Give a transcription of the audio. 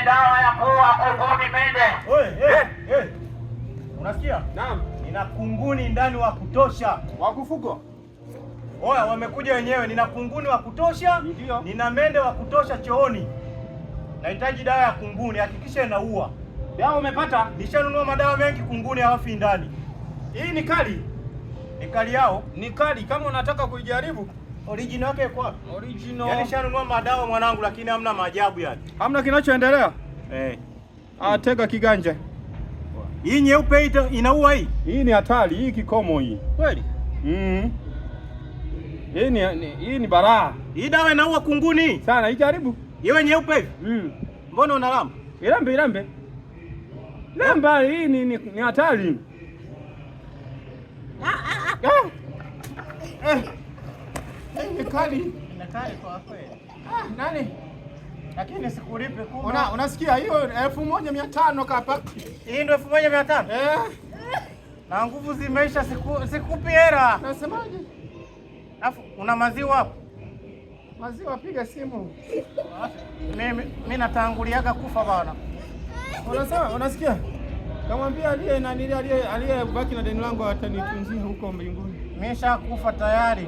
Dawa ya kuua kunguni mende. Hey, hey, hey. Unasikia? Naam. Nina kunguni ndani wa kutosha. Wa kufugwa. Oya, wamekuja wenyewe. Nina kunguni wa kutosha. Ndio. Nina mende wa kutosha chooni. Nahitaji dawa ya kunguni, hakikisha inaua. Dawa umepata? Nishanunua madawa mengi, kunguni hawafi ndani. Hii ni kali. Ni kali yao. Ni kali kama unataka kuijaribu. Original yake iko wapi? Original. Yaani shanunua madawa mwanangu, lakini hamna maajabu yani. Hamna kinachoendelea? Eh. Ah, tega kiganja. Hii nyeupe hii inaua hii. Hii ni hatari, hii kikomo hii. Kweli? Mm. Hii ni baraa. Hii dawa inaua kunguni. Sana, ijaribu. Iwe nyeupe hivi. Mbona unalamba? Ilambe, ilambe. Lamba hii ni hatari. Ah. Eh. Hii ni kali. Ni kali kwa kweli. Ah, nani? Lakini sikulipe kumbe. Unasikia hiyo 1500 kapa. Hii ndio 1500? Eh. Na nguvu zimeisha, sikupi hela. Nasemaje? Alafu una maziwa hapo? Maziwa, piga simu. Mimi natanguliaga kufa bana. Unasema, unasikia? Kamwambia aliye nani aliye aliyebaki na deni langu atanitunzia huko mbinguni. Nimesha kufa tayari.